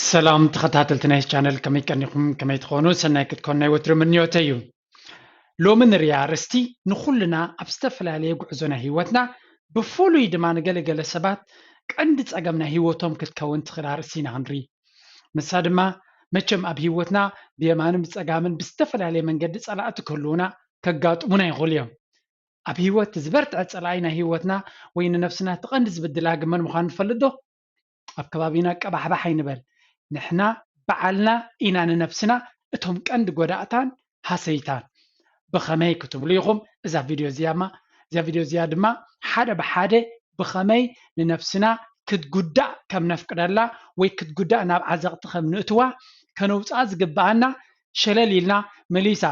ሰላም ተኸታተልቲ ናይ ቻነል፣ ከመይ ቀኒኹም? ከመይ ትኾኑ? ሰናይ ክትኮኑ ናይ ወትሩ ምንዮተይ እዩ። ሎሚ ንሪኣ ኣርእስቲ ንኹልና ኣብ ዝተፈላለየ ጉዕዞ ናይ ህይወትና፣ ብፍሉይ ድማ ንገለገለ ሰባት ቀንዲ ጸገም ናይ ህይወቶም ክትከውን ትኽእል ኣርእስቲ ኢና ክንርኢ። ንሳ ድማ መቸም ኣብ ህይወትና ብየማንን ብጸጋምን ብዝተፈላለየ መንገዲ ጸላእቲ ክህልዉና ከጋጥሙና ይኽእሉ እዮም። ኣብ ህይወት ዝበርትዐ ጸላኢ ናይ ህይወትና ወይ ንነፍስና እቲ ቀንዲ ዝብድላ ግን መን ምዃኑ ንፈልጥ ዶ? ኣብ ከባቢና ቀባሕባሕ ኣይንበል። ንሕና ባዕልና ኢና ንነፍስና እቶም ቀንዲ ጎዳእታን ሃሰይታን። ብኸመይ ክትብሉ ኢኹም? እዛ ቪድዮ እዚኣ ማ-፣ እዛ ቪድዮ እዚኣ ድማ ሓደ ብሓደ ብኸመይ ንነፍስና ክትጉዳእ ከም ነፍቅደላ ወይ ክትጉዳእ ናብ ዓዘቕቲ ከም ንእትዋ ከነውፅኣ ዝግብኣና ሸለል ኢልና መሊሳ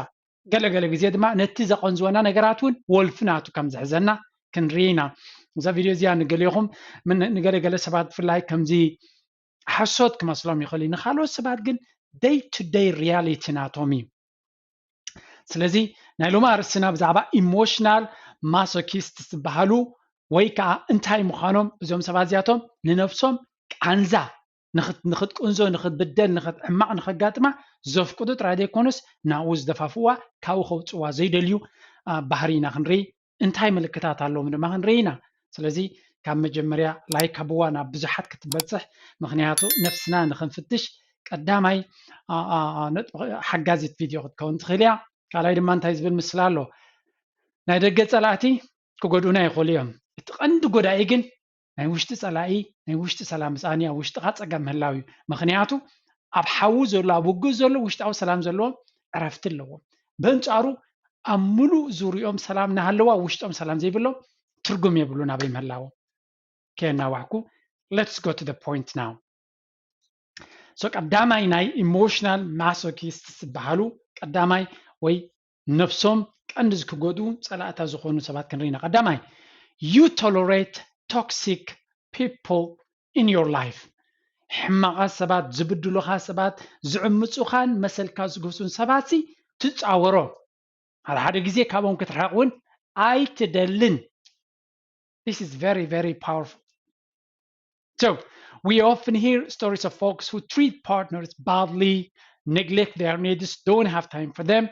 ገለገለ ግዜ ድማ ነቲ ዘቐንዝወና ነገራት እውን ወልፊ ናቱ ከም ዝሕዘና ክንርኢ ኢና። እዛ ቪድዮ እዚኣ ንገሊኹም ምን-፣ ንገለገለ ሰባት ብፍላይ ከምዚ ሓሶት ክመስሎም ይኽእል እዩ። ንኻልኦት ሰባት ግን ደይ ቱ ደይ ሪያሊቲ ናቶም እዩ። ስለዚ ናይ ሎሚ ኣርእስትና ብዛዕባ ኢሞሽናል ማሶኪስት ዝበሃሉ ወይ ከዓ እንታይ ምዃኖም እዞም ሰባት እዚኣቶም ንነፍሶም ቃንዛ ንኽት-፣ ንኽትቅንዞ፣ ንኽትብደል፣ ንኽትዕማቕ፣ ንኸጋጥማ ዘፍቅዱ ጥራይ ዘይኮኑስ ናብኡ ዝደፋፍዋ ካብኡ ከውፅዋ ዘይደልዩ፣ አ፣ ባህሪ ኢና ክንርኢ። እንታይ ምልክታት ኣለዎም ድማ ክንርኢ ኢና። ስለዚ ካብ መጀመርያ ላይክ ሃብዋ ናብ ብዙሓት ክትበፅሕ፣ ምኽንያቱ ነፍስና ንኽንፍትሽ ቀዳማይ፣ አ፣ አ፣ አ፣ ነጥ-፣ ሓጋዚት ቪድዮ ክትከውን ትኽእል እያ። ካልኣይ ድማ እንታይ ዝብል ምስላ ኣሎ? ናይ ደገ ጸላእቲ ክጎድኡና ይኽእሉ እዮም። እቲ ቀንዲ ጎዳኢ ግን ናይ ውሽጢ ጸላኢ፣ ናይ ውሽጢ ሰላም ምጽኣን እዩ፣ ኣብ ውሽጥኻ ጸገም ምህላው እዩ። ምኽንያቱ ኣብ ሓዊ ዘሎ፣ ኣብ ውግእ ዘሎ ውሽጣዊ ሰላም ዘለዎ ዕረፍቲ ኣለዎ። በንጻሩ ኣብ ምሉእ ዙርኦም ሰላም እናሃለዋ ውሽጦም ሰላም ዘይብሎም ትርጉም የብሉን ኣበይ ምህላዎም። ከየናዋሕኩ፣ let's go to the point now። So ቀዳማይ ናይ ኢሞሽናል ማሶኪስት ዝበሃሉ ቀዳማይ ወይ ነፍሶም ቀንዲ ዝክጎዱ ጸላእታ ዝኾኑ ሰባት ክንርኢ ኢና። ቀዳማይ፣ you tolerate toxic people in your life። ሕማቓት ሰባት፣ ዝብድሉኻ ሰባት፣ ዝዕምጹኻን መሰልካ ዝገሱን ሰባት ሲ ትጻወሮ። ሓደ ሓደ ግዜ ካብኦም ክትርሓቕ እውን ኣይትደልን። This is very, very powerful. So, we often hear stories of folks who treat partners badly, neglect their needs, don't have time for them,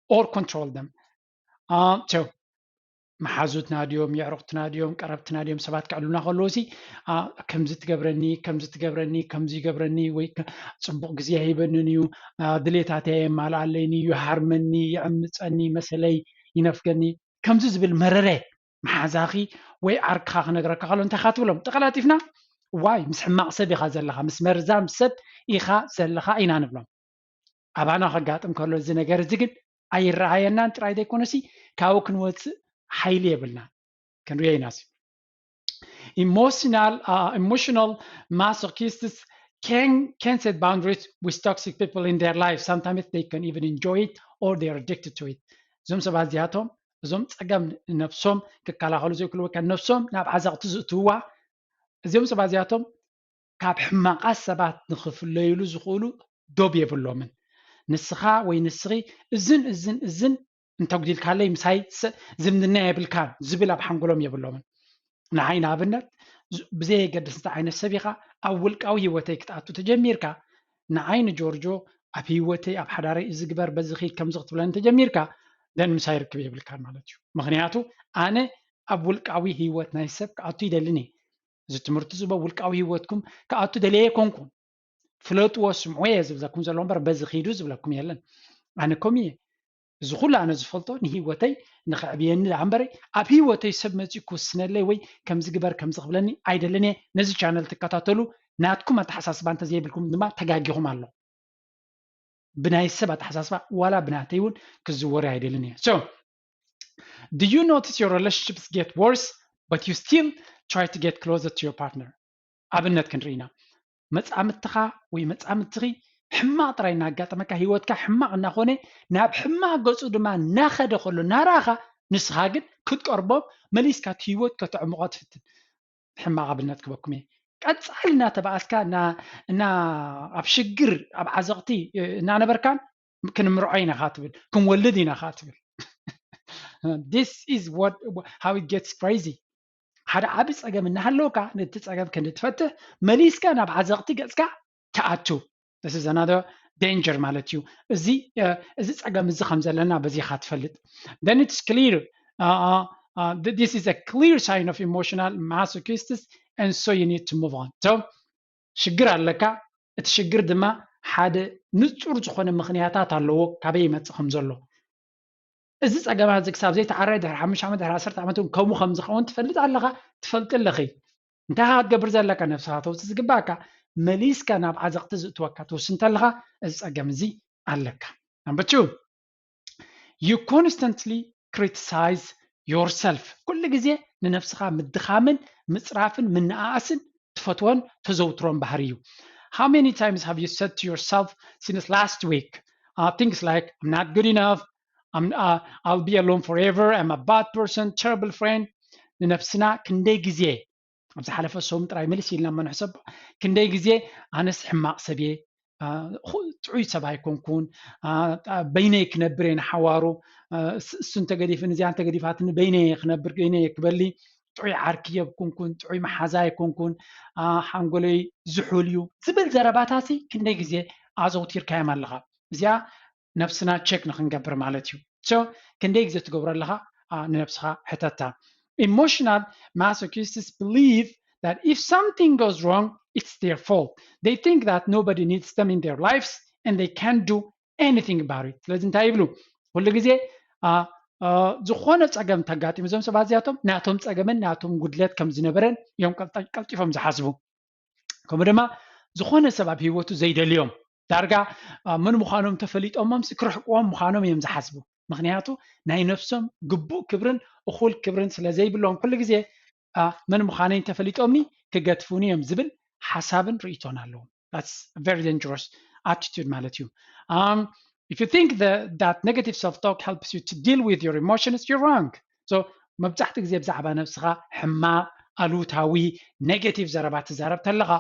or control them. Uh, so, መሓዙትና ድዮም፣ የዕሩኽትና ድዮም፣ ቀረብትና ድዮም ሰባት ከዕሉና ከለዉ ሲ፣ አ፣ ከምዚ ትገብረኒ፣ ከምዚ ትገብረኒ፣ ከምዚ ይገብረኒ፣ ወይ ከ-፣ ጽቡቕ ግዜ ኣይህበንን እዩ፣ አ፣ ድሌታተይ ኣየማልኣለይን እዩ፣ ይሃርመኒ፣ ይዕምጸኒ፣ መሰለይ ይነፍገኒ፣ ከምዚ ዝብል መረረ መሓዛኺ ወይ ዓርክኻ ክነግረካ ከሎ እንታይ ኢኻ ትብሎም? ተቐላጢፍና፣ ዋይ፣ ምስ ሕማቕ ሰብ ኢኻ ዘለኻ፣ ምስ መርዛም ሰብ ኢኻ ዘለኻ ኢና ንብሎም። ኣባና ከጋጥም ከሎ እዚ ነገር እዚ ግን ኣይረኣየናን ጥራይ ዘይኮነሲ ካብኡ ክንወፅእ ሓይሊ የብልናን። ክንሪኦ ኢና ሲ። Emotional, uh, emotional masochists can, can set boundaries with toxic people in their life. Sometimes they can even enjoy it or they are addicted to it. እዞም ሰባት እዚኣቶም፣ እዞም ጸገም ነፍሶም ክከላኸሉ ዘይክእሉ ወይ ከዓ ነፍሶም ናብ ዓዘቕቲ ዝእትውዋ፣ እዚኦም ሰባት እዚኣቶም ካብ ሕማቓት ሰባት ንኽፍለዩሉ ዝኽእሉ ዶብ የብሎምን። ንስኻ ወይ ንስኺ እዝን እዝን እዝን እንተጉዲልካለይ ምሳይ ስ-፣ ዝምድና የብልካን ዝብል ኣብ ሓንጎሎም የብሎምን። ንዓይ ንኣብነት ዝ-፣ ብዘየገድስ እንታይ ዓይነት ሰብ ኢኻ ኣብ ውልቃዊ ህይወተይ ክትኣቱ ተጀሚርካ፣ ንዓይ ንጆርጆ ኣብ ህይወተይ ኣብ ሓዳረይ እዚ ግበር በዚ ኺድ ከምዚ ክትብለኒ ተጀሚርካ፣ ደን ምሳይ ርክብ የብልካን ማለት እዩ። ምኽንያቱ ኣነ ኣብ ውልቃዊ ህይወት ናይ ሰብ ክኣቱ ይደልን እየ። እዚ ትምህርቲ ዝቦ ውልቃዊ ህይወትኩም ክኣቱ ደልየ ኣይኮንኩን። ፍለጥዎ ስምዕዎ እየ ዝብለኩም ዘሎ እምበር በዚ ኺዱ ዝብለኩም የለን። ኣነ ከምኡ እየ። እዚ ኩሉ ኣነ ዝፈልጦ ንህይወተይ ንኸዕብየኒ ደኣ እምበረይ ኣብ ህይወተይ ሰብ መፂኡ ክውስነለይ ወይ ከምዚ ግበር ከምዚ ክብለኒ ኣይደልን እየ። ነዚ ቻነል ትከታተሉ ናትኩም ኣተሓሳስባ እንተዘይብልኩም ድማ ተጋጊኹም ኣሎ። ብናይ ሰብ ኣተሓሳስባ ዋላ ብናተይ እውን ክዝወር ኣይደልን እየ። So, do you notice your relationships get worse, but you still try to get closer to your partner? ኣብነት ክንርኢ ኢና። መጻምድትኻ ወይ መጻምድትኺ ሕማቕ ጥራይ እናጋጠመካ፣ ህይወትካ ሕማቕ እናኾነ፣ ናብ ሕማቕ ገጹ ድማ እናኸደ ከሎ እናረኣኻ፣ ንስኻ ግን ክትቀርቦም መሊስካ እቲ ህይወት ከተዕምቖ ትፍትን። ሕማቕ ኣብነት ክበኩም እየ። ቀጻሊ እናተባኣስካ፣ እና፣ እና ኣብ ሽግር፣ ኣብ ዓዘቕቲ፣ እ፣ እናነበርካን ክንምርዖ ኢና ኻ ትብል፣ ክንወልድ ኢና ኻ ትብል። This is what, how it gets crazy. ሓደ ዓቢ ጸገም እናሃለወካ፣ ነቲ ጸገም ክንዲ ትፈትሕ፣ መሊስካ ናብ ዓዘቕቲ ገጽካ ትኣቱ። This is another danger ማለት እዩ። እዚ እዚ ፀገም እዚ ከም ዘለና በዚኻ ትፈልጥ። Then it's clear, uh, uh, this is a clear sign of emotional masochism, and so you need to move on. So ሽግር ኣለካ። እቲ ሽግር ድማ ሓደ ንፁር ዝኾነ ምኽንያታት ኣለዎ ካበይ ይመፅእ ከም ዘሎ። እዚ ፀገማት እዚ ክሳብ ዘይተዓራይ ድሕሪ ሓሙሽተ ዓመት ድሕሪ ዓሰርተ ዓመት እውን ከምኡ ከም ዝኸውን ትፈልጥ ኣለኻ፣ ትፈልጢ ኣለኺ። እንታይ ክትገብር ዘለካ? ነብስኻ ተውፅእ ዝግባእካ፣ መሊስካ ናብ ዓዘቕቲ ዝእትወካ ትውስን እንተለኻ፣ እዚ ፀገም እዚ ኣለካ። Number two, you constantly criticize yourself. ኩሉ ግዜ ንነብስኻ ምድኻምን ምፅራፍን ምንኣኣስን ትፈትዎን ተዘውትሮን ባህሪ እዩ። How many times have you said to yourself since last week, uh, things like, I'm not good enough, I'm, uh, I'll be alone forever, I'm a bad person, terrible friend? ንነብስና ክንደይ ግዜ ኣብ ዝሓለፈ ሰሙን ጥራይ ምልስ ኢልና እሞ ንሕሰብ። ክንደይ ግዜ ኣነስ ሕማቕ ሰብ እየ፣ ጥዑይ ሰብ ኣይኮንኩን፣ በይነይ ክነብር እየ ንሓዋሩ፣ እሱ እንተገዲፍን እዚኣ እንተገዲፋትኒ በይነይ ክነብር፣ በይነይ ክበሊ፣ ጥዑይ ዓርኪ የብኩንኩን፣ ጥዑይ መሓዛ ኣይኮንኩን፣ ሓንጎለይ ዝሑል እዩ ዝብል ዘረባታሲ ክንደይ ግዜ ኣዘውቲርካዮም ኣለኻ? እዚኣ ነብስና ቸክ ንክንገብር ማለት እዩ። So ክንደይ ግዜ ትገብሮ ኣለኻ? ንነብስኻ ሕተታ። Emotional masochists believe that if something goes wrong, it's their fault. They think that nobody needs them in their lives and they can't do anything about it. ስለዚ እንታይ ይብሉ? ኩሉ ግዜ ዝኾነ ፀገም ተጋጢሙ እዞም ሰባት እዚኣቶም ናቶም ፀገምን ናቶም ጉድለት ከም ዝነበረን እዮም ቀልጢፎም ዝሓስቡ። ከምኡ ድማ ዝኾነ ሰብ ኣብ ህይወቱ ዘይደልዮም ዳርጋ መን ምዃኖም ተፈሊጦሞም ክርሕቅዎም ምዃኖም እዮም ዝሓስቡ። ምክንያቱ ናይ ነብሶም ግቡእ ክብርን እኹል ክብርን ስለ ዘይብሎም ኩሉ ግዜ መን ምዃነይ እንተፈሊጦምኒ ክገድፉኒ እዮም ዝብል ሓሳብን ርእይቶን ኣለዎም። That's a very dangerous attitude ማለት እዩ። Um, if you think that, that negative self-talk helps you to deal with your emotions, you're wrong. So መብዛሕትኡ ግዜ ብዛዕባ ነብስኻ ሕማቕ ኣሉታዊ ኔጌቲቭ ዘረባ ትዛረብ ተለኻ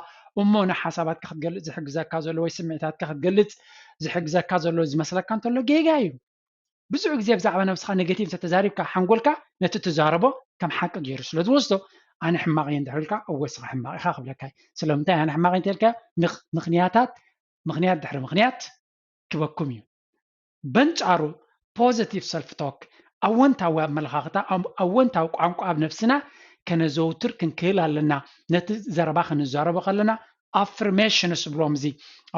እሞ ንሓሳባትካ ክትገልፅ ዝሕግዘካ ዘሎ ወይ ስምዒታትካ ክትገልፅ ዝሕግዘካ ዘሎ ዝመስለካ እንተሎ ጌጋ እዩ። ብዙሕ ግዜ ብዛዕባ ነብስኻ ኔጌቲቭ እንተተዛሪብካ ሓንጎልካ ነቲ ትዛረቦ ከም ሓቂ ገይሩ ስለ ዝወስዶ ኣነ ሕማቕ እየ እንድሕር ኢልካ እወ ስኻ ሕማቕ ኢኻ ክብለካ እዩ። ስለምንታይ ኣነ ሕማቕ እየ እንተልካ ምኽንያታት ምኽንያት ድሕሪ ምኽንያት ክበኩም እዩ። በንጻሩ ፖዘቲቭ ሰልፍ ቶክ ኣወንታዊ ኣመለኻኽታ ኣወንታዊ ቋንቋ ኣብ ነብስና ከነዘውትር ክንክእል ኣለና። ነቲ ዘረባ ክንዛረቦ ከለና ኣፍርሜሽንስ ዝብሎም እዚ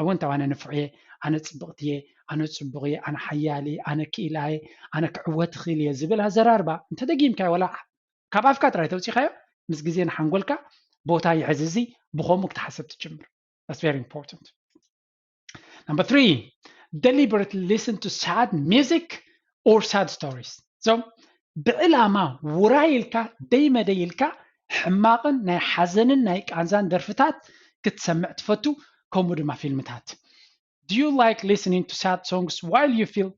ኣወንታዊ ኣነ ንፉዕ እየ፣ ኣነ ፅብቕቲ እየ፣ ኣነ ፅቡቕ እየ፣ ኣነ ሓያል እየ፣ ኣነ ክኢላ እየ፣ ኣነ ክዕወት እኽእል እየ ዝብል ኣዘራርባ እንተደጊምካዮ ዋላ ካብ ኣፍካ ጥራይ ተውፂኻዮ ምስ ግዜ ንሓንጎልካ ቦታ ይሕዝ። እዚ ብኸምኡ ክትሓሰብ ትጅምር። That's very important. Number three, deliberately listen to sad music or sad stories. So ብዕላማ ውራይ ኢልካ ደይመደይ ኢልካ ሕማቕን ናይ ሓዘንን ናይ ቃንዛን ደርፍታት ክትሰምዕ ትፈቱ፣ ከምኡ ድማ ፊልምታት። Do you like listening to sad songs while you feel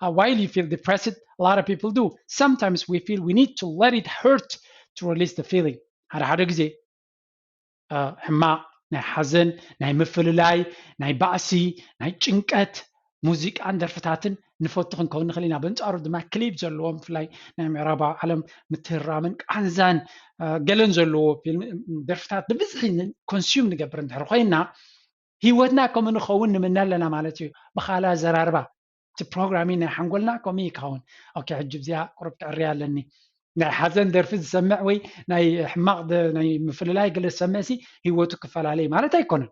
uh, while you feel depressed? A lot of people do. Sometimes we feel we need to let it hurt to release the feeling. ሓደ ሓደ ግዜ ሕማቕ ናይ ሓዘን ናይ ምፍልላይ ናይ ባእሲ ናይ ጭንቀት ሙዚቃን ደርፍታትን ንፈቱ ክንከውን ንኽእል ኢና። በንጻሩ ድማ ክሊፕ ዘለዎም ብፍላይ ናይ ምዕራባዊ ዓለም ምትህራምን ቃንዛን ገለን ዘለዎ ደርፍታት ብብዝሒ ኮንሱም ንገብር እንድሕር ኮይና ህይወትና ከምኡ ንኸውን ንምነ ኣለና ማለት እዩ። ብኻልእ ኣዘራርባ እቲ ፕሮግራሚንግ ናይ ሓንጎልና ከምኡ እዩ ክኸውን። ኦኬ ሕጂ እዚኣ ቁሩብ ክዕርያ ኣለኒ። ናይ ሓዘን ደርፊ ዝሰምዕ ወይ ናይ ሕማቕ ናይ ምፍልላይ ገለ ዝሰምዕ ሲ ህይወቱ ክፈላለ እዩ ማለት ኣይኮነን።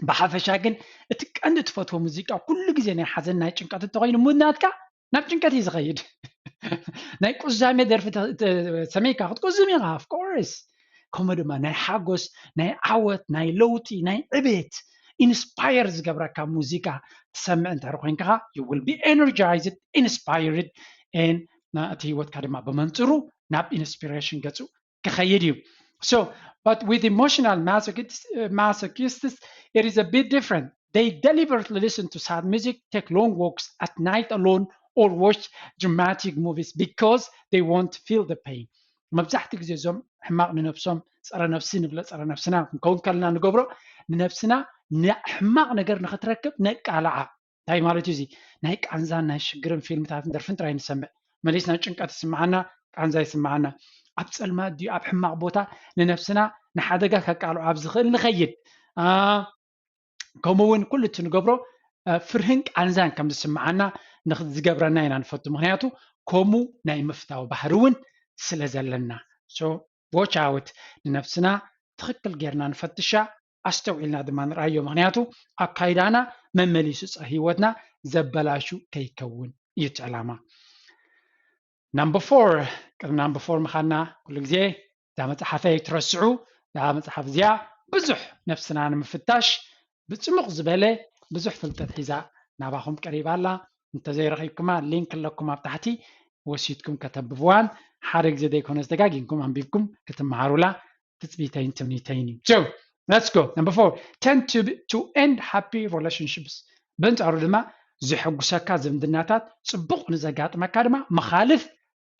ብሓፈሻ ግን እቲ ቀንዲ ትፈትዎ ሙዚቃ ኩሉ ግዜ ናይ ሓዘን ናይ ጭንቀት እንተኮይኑ ሙድ ናትካ ናብ ጭንቀት እዩ ዝኸይድ። ናይ ቁዛሜ ደርፊ ሰሚዕካ ክትቁዝም ኢኻ ኦፍኮርስ። ከምኡ ድማ ናይ ሓጎስ ናይ ዓወት ናይ ለውጢ ናይ ዕቤት ኢንስፓየር ዝገብረካ ሙዚቃ ትሰምዕ እንተ ኮይንካ you will be energized inspired and እቲ ህይወትካ ድማ ብመንፅሩ ናብ ኢንስፒሬሽን ገፁ ክኸይድ እዩ። So but with emotional masochists it is a bit different. They deliberately listen to sad music, take long walks at night alone, or watch dramatic movies because they won't feel the pain. መብዛሕትኡ ግዜ እዞም ሕማቕ ንነብሶም ፀረ ነብሲ ንብለ ፀረ ነብስና ክንከውን ከለና ንገብሮ ንነብስና ሕማቕ ነገር ንክትረክብ ነቃልዓ። እንታይ ማለት እዩ እዚ? ናይ ቃንዛን ናይ ሽግርን ፊልምታትን ደርፍን ጥራይ ንሰምዕ። መሊስና ጭንቀት ይስምዓና፣ ቃንዛ ይስምዓና። ኣብ ፀልማት ድዩ ኣብ ሕማቕ ቦታ ንነብስና ንሓደጋ ከቃልዖ ኣብ ዝኽእል ንኸይድ። ከምኡ እውን ኩሉ እቲ ንገብሮ ፍርህን ቃንዛን ከም ዝስምዓና ዝገብረና ኢና ንፈቱ። ምክንያቱ ከምኡ ናይ ምፍታው ባህሪ እውን ስለ ዘለና። ዎች ኣውት፣ ንነብስና ትኽክል ጌርና ንፈትሻ፣ ኣስተውዒልና ድማ ንርኣዮ። ምክንያቱ ኣካይዳና መመሊሱ ህይወትና ዘበላሹ ከይከውን እዩ እቲ ዕላማ። ናምበር ፎር፣ ቅድሚ ናምበር ፎር ምኻና ኩሉ ግዜ እዛ መፅሓፈይ ኣይትረስዑ። እዛ መፅሓፍ እዚኣ ብዙሕ ነብስና ንምፍታሽ ብፅሙቕ ዝበለ ብዙሕ ፍልጠት ሒዛ ናባኹም ቀሪባ ኣላ። እንተዘይረኺብኩማ ሊንክ ኣለኩም ኣብ ታሕቲ ወሲድኩም ከተንብብዋን ሓደ ግዜ ዘይኮነስ ደጋጊምኩም ኣንቢብኩም ክትመሃሩላ ትፅቢተይን ትምኒተይን እዩ። So let's go. Number four, tend to, to end happy relationships. በንጻሩ ድማ ዘሐጉሰካ ዝምድናታት ጽቡቕ ንዘጋጥመካ ድማ መኻልፍ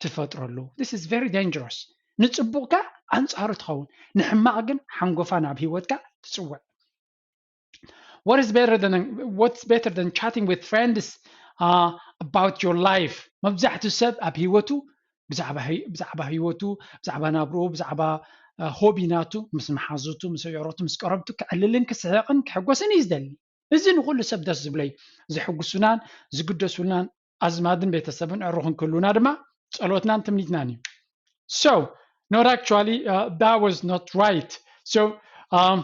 ትፈጥረሉ። This is very dangerous. ንጽቡቕካ ኣንጻሩ ትኸውን፣ ንሕማቕ ግን ሓንጎፋ ናብ ህይወትካ ትጽውዕ። What is better than what's better than chatting with friends uh, about your life? መብዛሕትኡ ሰብ ኣብ ህይወቱ ብዛዕባ ህይ- ብዛዕባ ህይወቱ፣ ብዛዕባ ናብርኡ፣ ብዛዕባ ሆቢ ናቱ ምስ መሓዙቱ፣ ምስ ኣዕሩኽቱ፣ ምስ ቀረብቱ ክዕልልን ክስሕቕን ክሕጎስን እዩ ዝደሊ። እዚ ንኩሉ ሰብ ደስ ዝብሎ እዩ። ዝሕጉሱናን ዝግደሱልናን ኣዝማድን ቤተሰብን ኣዕሩኽን ክህልውና ድማ ጸሎትናን ትምኒትናን እዩ። So, not actually, uh, that was not right. So, um,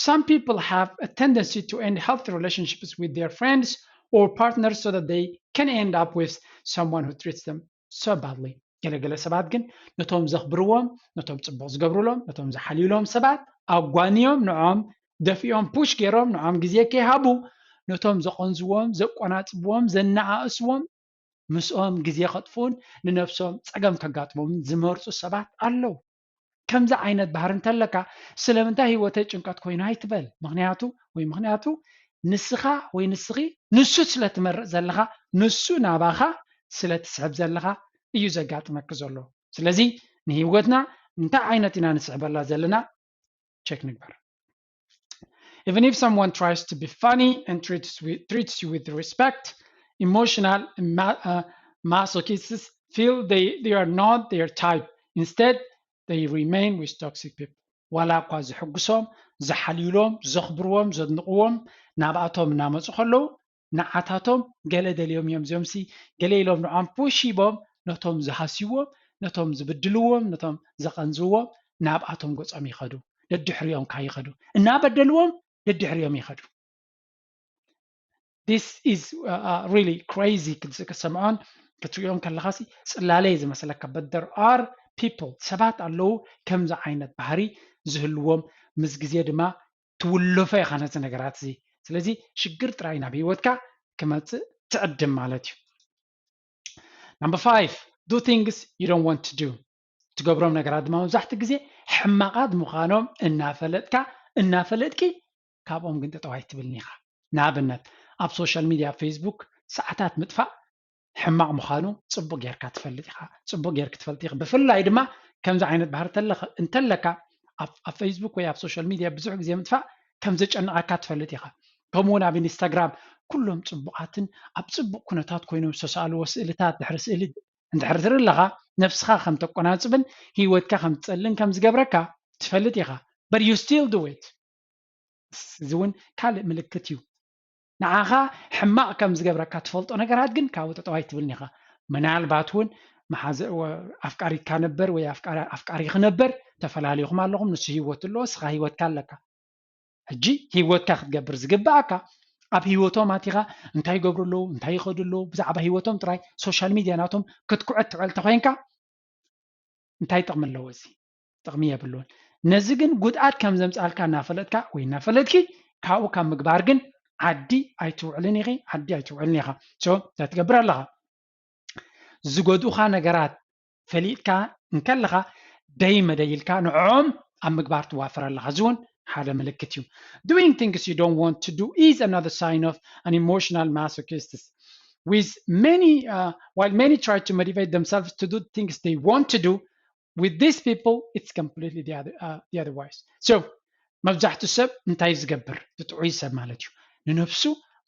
some people have a tendency to end healthy relationships with their friends or partners so that they can end up with someone who treats them so badly. ገለገለ ሰባት ግን ነቶም ዘኽብርዎም፣ ነቶም ጽቡቕ ዝገብሩሎም፣ ነቶም ዝሓልዩሎም ሰባት ኣጓንዮም፣ ንዖም ደፊኦም ፑሽ ገይሮም፣ ንዖም ግዜ ከይሃቡ፣ ነቶም ዘቐንዝዎም፣ ዘቆናጽብዎም፣ ዘነኣእስዎም፣ ምስኦም ግዜ ከጥፍኡን ንነብሶም ጸገም ከጋጥሞምን ዝመርጹ ሰባት ኣለዉ። ከምዚ ዓይነት ባህሪ እንተለካ ስለምንታይ ህይወተይ ጭንቀት ኮይኑ ኣይትበል። ምክንያቱ ወይ ምክንያቱ ንስኻ ወይ ንስኺ ንሱ ስለ ትመርጽ ዘለኻ፣ ንሱ ናባኻ ስለ ትስሕብ ዘለኻ እዩ ዘጋጥመኪ ዘሎ። ስለዚ ንህይወትና እንታይ ዓይነት ኢና ንስሕበላ ዘለና ቸክ ንግበር። Even if someone tries to be funny and treats, with, treats you with respect, emotional ma- uh, masochists feel they, they are not their type. Instead, they remain with toxic people. ዋላ እኳ ዝሕጉሶም፣ ዝሓልዩሎም፣ ዘኽብርዎም፣ ዘድንቕዎም ናብኣቶም እናመፁ ከለዉ ንዓታቶም ገለ ደልዮም እዮም። እዚኦምሲ ገለ ኢሎም ንዖም ፑሽ ሂቦም ነቶም ዝሃስይዎም፣ ነቶም ዝብድልዎም፣ ነቶም ዘቐንዝዎም ናብኣቶም ገጾም ይኸዱ፣ ደድሕሪኦም ከኣ ይኸዱ። እናበደልዎም ደድሕሪኦም ይኸዱ። This is uh, uh, really crazy ክስ- ክሰምዖን ክትሪኦም ከለኻሲ ጽላለይ ዝመስለካ። But there are people፣ ሰባት ኣለዉ ከምዚ ዓይነት ባህሪ ዝህልዎም፣ ምስ ግዜ ድማ ትውልፎ ኢኻ ነዚ ነገራት እዚ። ስለዚ ሽግር ጥራይ ናብ ህይወትካ ክመጽእ ትዕድም ማለት እዩ። Number five, do things you don't want to do. ትገብሮም ነገራት ድማ መብዛሕትኡ ግዜ ሕማቓት ምዃኖም እናፈለጥካ እናፈለጥኪ ካብኦም ግን ጠጠው ኣይትብልን ኢኻ። ንኣብነት ኣብ ሶሻል ሚድያ፣ ኣብ ፌስቡክ ሰዓታት ምጥፋእ ሕማቕ ምዃኑ ጽቡቕ ጌርካ ትፈልጥ ኢኻ። ጽቡቕ ጌርክ ትፈልጥ ኢኻ። ብፍላይ ድማ ከምዚ ዓይነት ባህሪ ተለኸ- እንተለካ ኣብ ኣብ ፌስቡክ ወይ ኣብ ሶሻል ሚድያ ብዙሕ ግዜ ምጥፋእ ከም ዘጨንቐካ ትፈልጥ ኢኻ። ከምኡ እውን ኣብ ኢንስታግራም ኩሎም ጽቡቓትን ኣብ ጽቡቕ ኩነታት ኮይኖም ዝተሳእልዎ ስእልታት ድሕሪ ስእሊ እንድሕር ትርኢ ኣለኻ፣ ነብስኻ ከም ተቆናጽብን ህይወትካ ከም ትጸልን ከም ዝገብረካ ትፈልጥ ኢኻ። But you still do it. እዚ እውን ካልእ ምልክት እዩ። ንዓኻ ሕማቕ ከም ዝገብረካ ትፈልጦ ነገራት ግን ካብኡ ጠጠው ኣይትብልን ኢኻ። ምናልባት እውን መሓዘ ኣፍቃሪካ ነበር ወይ ኣፍቃሪ ክነበር ተፈላለኹም ኣለኹም። ንሱ ህይወት ኣለዎ፣ እስኻ ህይወትካ ኣለካ። ሕጂ ህይወትካ ክትገብር ዝግብኣካ ኣብ ህይወቶም ኣቲኻ እንታይ ይገብሩ ኣለዉ፣ እንታይ ይኸዱ ኣለዉ፣ ብዛዕባ ህይወቶም ጥራይ ሶሻል ሚድያ ናቶም ክትኩዕት ትውዕል ተኾይንካ እንታይ ጥቕሚ ኣለዎ? እዚ ጥቕሚ የብሉን። ነዚ ግን ጉድኣት ከም ዘምፅኣልካ እናፈለጥካ ወይ እናፈለጥኪ ካብኡ ካብ ምግባር ግን ዓዲ ኣይትውዕልን ኢኺ፣ ዓዲ ኣይትውዕልን ኢኻ። So እንታይ ትገብር ኣለኻ? ዝጎድኡኻ ነገራት ፈሊጥካ እንከለኻ ደይ መደይ ኢልካ ንዕኦም ኣብ ምግባር ትዋፈር ኣለኻ። እዚ እውን ሓደ ምልክት እዩ። Doing things you don't want to do is another sign of an emotional masochist. With many, uh, while many try to motivate themselves to do things they want to do, with these people it's completely the other, uh, the otherwise. So መብዛሕትኡ ሰብ እንታይ ዝገብር? እቲ ጥዑይ ሰብ ማለት እዩ። ንነብሱ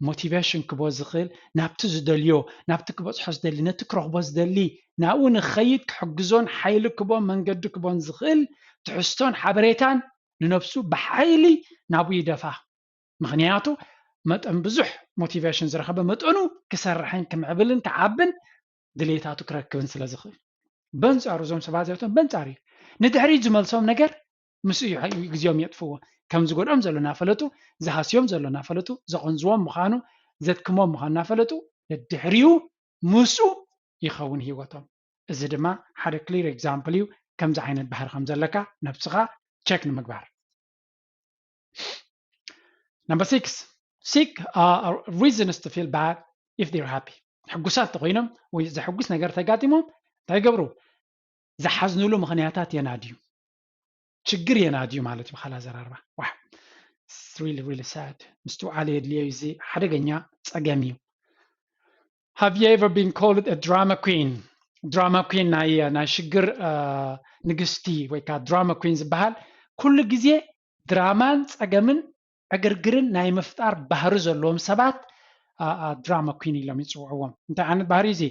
ሞቲቬሽን ክቦ ዝኽእል፣ ናብቲ ዝደልዮ፣ ናብቲ ክበፅሖ ዝደሊ፣ ነቲ ክረኽቦ ዝደሊ፣ ናብኡ ንኸይድ ክሕግዞን ሓይሊ ክቦን መንገዲ ክቦን ዝኽእል ትሕዝቶን ሓበሬታን ንነብሱ ብሓይሊ ናብኡ ይደፋ። ምኽንያቱ መጠን ብዙሕ ሞቲቬሽን ዝረኸበ መጠኑ ክሰርሕን ክምዕብልን ክዓብን ድሌታቱ ክረክብን ስለ ዝኽእል። በንጻሩ እዞም ሰባት እዚኣቶም በንጻሩ እዩ። ንድሕሪት ዝመልሶም ነገር ምስ እዩ ግዜኦም የጥፍዎ። ከም ዝጎድኦም ዘሎ እናፈለጡ፣ ዝሃስዮም ዘሎ እናፈለጡ፣ ዘቐንዝዎም ምዃኑ፣ ዘድክሞም ምዃኑ እናፈለጡ፣ ደድሕሪኡ ምስኡ ይኸውን ህይወቶም። እዚ ድማ ሓደ ክሊር ኤግዛምፕል እዩ፣ ከምዚ ዓይነት ባህሪ ከም ዘለካ ነብስኻ ቸክ ንምግባር። Number six, seek uh, reasons to feel bad if they're happy. ሕጉሳት ተኮይኖም ወይ ዘሕጉስ ነገር ተጋጢሞም እንታይ ይገብሩ? ዝሓዝኑሉ ምኽንያታት የናድዩ። ችግር የናድዩ ማለት እዩ ብኻልእ ኣዘራርባ። Wow, it's really, really sad. ምስትውዓል የድልዮ እዩ። እዚ ሓደገኛ ጸገም እዩ። Have you ever been called a drama queen? ድራማ ኩን ናይ ናይ ሽግር ንግስቲ ወይ ከዓ ድራማ ኩን ዝበሃል ኩሉ ግዜ ድራማን ጸገምን ዕግርግርን ናይ ምፍጣር ባህሪ ዘለዎም ሰባት ድራማ ኩን ኢሎም ይፅውዕዎም። እንታይ ዓይነት ባህሪ እዚ?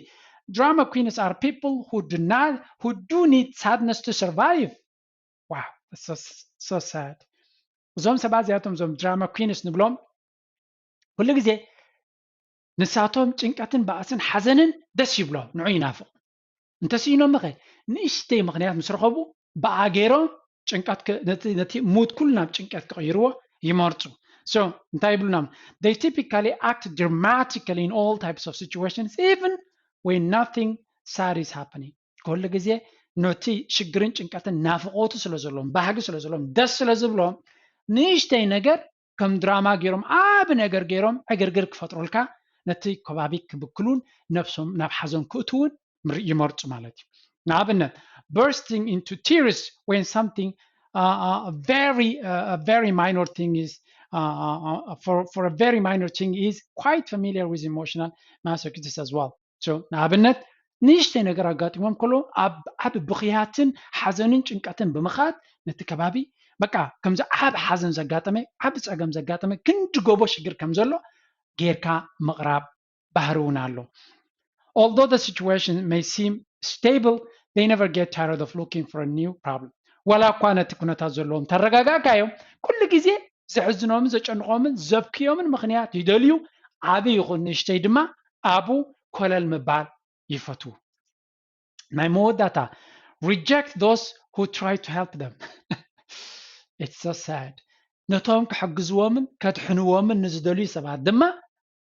Drama queens are people who do not who do need sadness to survive. Wow, so sad. እዞም ሰባት እዚኣቶም እዞም ድራማ ኩንስ ንብሎም ኩሉ ግዜ ንሳቶም ጭንቀትን ባእስን ሓዘንን ደስ ይብሎም፣ ንዑ ይናፍቑ። እንተስኢኖም ኸ ንእሽተይ ምኽንያት ምስ ረኸቡ ብኣ ገይሮም ጭንቀት ነቲ ሙድ ኩሉ ናብ ጭንቀት ክቕይርዎ ይመርፁ። So እንታይ ይብሉና? They typically act dramatically in all types of situations, even when nothing sad is happening. ኩሉ ግዜ ነቲ ሽግርን ጭንቀትን ናፍቆቱ ስለ ዘለዎም፣ ባህጊ ስለ ዘለዎም፣ ደስ ስለ ዝብሎም ንእሽተይ ነገር ከም ድራማ ገይሮም ዓቢ ነገር ገይሮም ዕግርግር ክፈጥሩልካ ነቲ ከባቢ ክብክሉን ነብሶም ናብ ሓዘን ክእትውን ይመርጹ ማለት እዩ። ንኣብነት bursting into tears when something uh, uh, very uh, a very minor thing is uh, uh, for for a very minor thing is quite familiar with emotional masochists as well. So ንኣብነት ንእሽተይ ነገር ኣጋጢሞም ከሎ ኣብ ዓቢ ብኽያትን ሓዘንን ጭንቀትን ብምኻድ ነቲ ከባቢ በቃ ከምዚ ዓቢ ሓዘን ዘጋጠመ ዓቢ ጸገም ዘጋጠመ ክንዲ ጎቦ ሽግር ከም ዘሎ ጌርካ ምቕራብ ባህሪ እውን ኣሎ። Although the situation may seem stable, they never get tired of looking for a new problem. ዋላ እኳ ነቲ ኩነታት ዘለዎም ተረጋጋእካዮም ኩሉ ግዜ ዘሕዝኖምን ዘጨንቖምን ዘብክዮምን ምኽንያት ይደልዩ። ዓቢ ይኹን ንእሽተይ ድማ ኣብኡ ኮለል ምባል ይፈትዉ። ናይ መወዳእታ reject those who try to help them. It's so sad. ነቶም ክሕግዝዎምን ከድሕንዎምን ንዝደልዩ ሰባት ድማ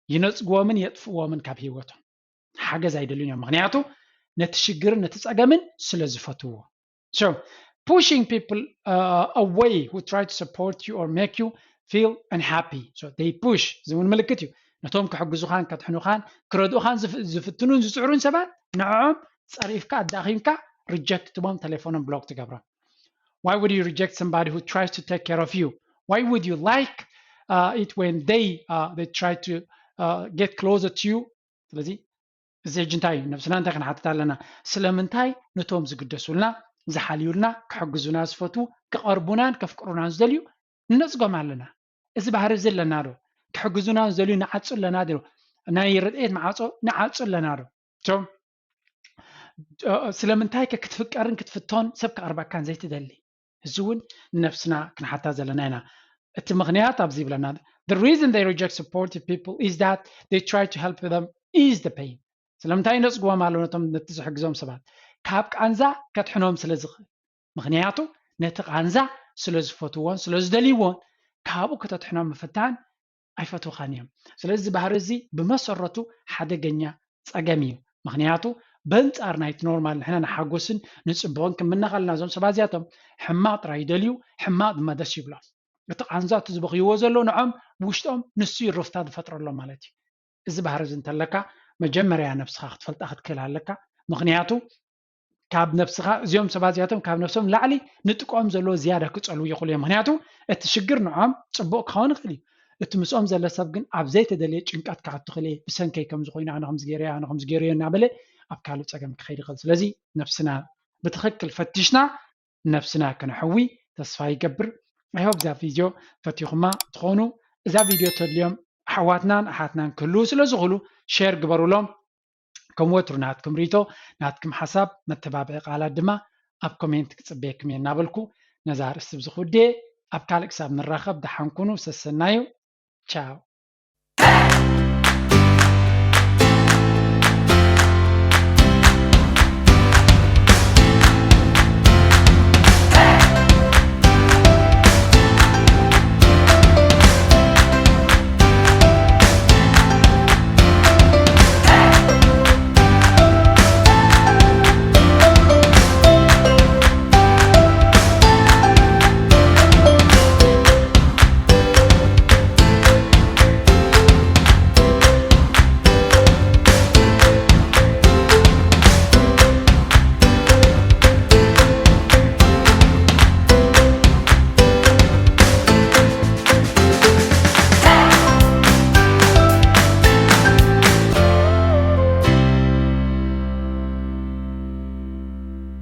ይነጽግዎምን የጥፍእዎምን ካብ ህይወቶም። ሓገዝ ኣይደልዩን እዮም፣ ምኽንያቱ ነቲ ሽግርን ነቲ ጸገምን ስለ ዝፈትዎ። So pushing people uh, away who try to support you or make you feel unhappy. So they push ዝብል ምልክት እዩ። ነቶም ክሕግዙኻን ከድሕኑኻን ክረድኡኻን ዝፍትኑን ዝጽዕሩን ሰባት ንዕኦም ጸሪፍካ ኣዳኺምካ ሪጀክት ትቦም፣ ቴሌፎኖም ብሎክ ትገብሮም። Why would you reject somebody who tries to take care of you? Why would you like uh, it when they uh, they try to uh, get closer to you? ስለዚ እዚ ሕጂ እንታይ እዩ? ነብስና እንታይ ክንሓትት ኣለና? ስለምንታይ ነቶም ዝግደሱልና ዝሓልዩልና ክሕግዙና ዝፈትዉ ክቐርቡናን ከፍቅሩናን ዝደልዩ ንነጽጎም ኣለና? እዚ ባህሪ እዚ ኣለና ዶ? ክሕግዙና ዝደልዩ ንዓጹ ኣለና ዶ? ናይ ርድኤት መዓጾ ንዓጹ ኣለና ዶ? ስለምንታይ ከ ክትፍቀርን ክትፍቶን ሰብ ክቐርበካን ዘይትደሊ? እዚ እውን ንነብስና ክንሓታ ዘለና ኢና። እቲ ምኽንያት ኣብዚ ይብለና፣ the reason they reject supportive people is that they try to help them ease the pain. ስለምንታይ ነጽግዎም ኣሎ ነቶም ነቲ ዝሕግዞም ሰባት? ካብ ቃንዛ ከድሕኖም ስለ ዝኽእል። ምኽንያቱ ነቲ ቃንዛ ስለ ዝፈትዎን ስለ ዝደልይዎን ካብኡ ከተድሕኖም ምፍታን ኣይፈትውኻን እዮም። ስለዚ ባህሪ እዚ ብመሰረቱ ሓደገኛ ጸገም እዩ። ምኽንያቱ በንጻር ናይቲ ኖርማል ንሕና ንሓጎስን ንጽቡቕን ክምነ ከለና እዞም ሰባት እዚኣቶም ሕማቕ ጥራይ ይደልዩ፣ ሕማቕ ድማ ደስ ይብሎም። እቲ ቃንዛ እቲ ዝበኽይዎ ዘለዉ ንዖም ውሽጦም ንሱ እዩ ርፍታ ዝፈጥረሎም ማለት እዩ። እዚ ባህሪ እዚ እንተለካ መጀመርያ ነብስኻ ክትፈልጣ ክትክእል ኣለካ። ምኽንያቱ ካብ ነብስኻ እዚኦም ሰባት እዚኣቶም ካብ ነብሶም ላዕሊ ንጥቆም ዘለዎ ዝያዳ ክጸልዉ ይኽእሉ እዮም። ምኽንያቱ እቲ ሽግር ንዖም ጽቡቕ ክኸውን ይኽእል እዩ። እቲ ምስኦም ዘሎ ሰብ ግን ኣብ ዘይተደለየ ጭንቀት ክኣቱ ክእል እየ፣ ብሰንከይ ከምዚ ኮይኑ፣ ኣነ ከምዚ ገይረ፣ ኣነ ከምዚ ገይረ እናበለ ኣብ ካልእ ጸገም ክኸይድ ይኽእል። ስለዚ ነብስና ብትኽክል ፈቲሽና ነብስና ክነሕዊ ተስፋ ይገብር። I hope እዛ ቪድዮ ፈቲኹማ ትኾኑ። እዛ ቪድዮ ተድልዮም ኣሕዋትናን ኣሓትናን ክህልዉ ስለ ዝኽእሉ ሼር ግበሩሎም። ከም ወትሩ ናትኩም ሪቶ ናትኩም ሓሳብ መተባብዒ ቃላት ድማ ኣብ ኮሜንት ክጽበየኩም እየ እናበልኩ ነዛ ኣርእስቲ ብዝኽውድየ ኣብ ካልእ ክሳብ ንራኸብ ደሓን ኩኑ። ሰሰናዩ። ቻው።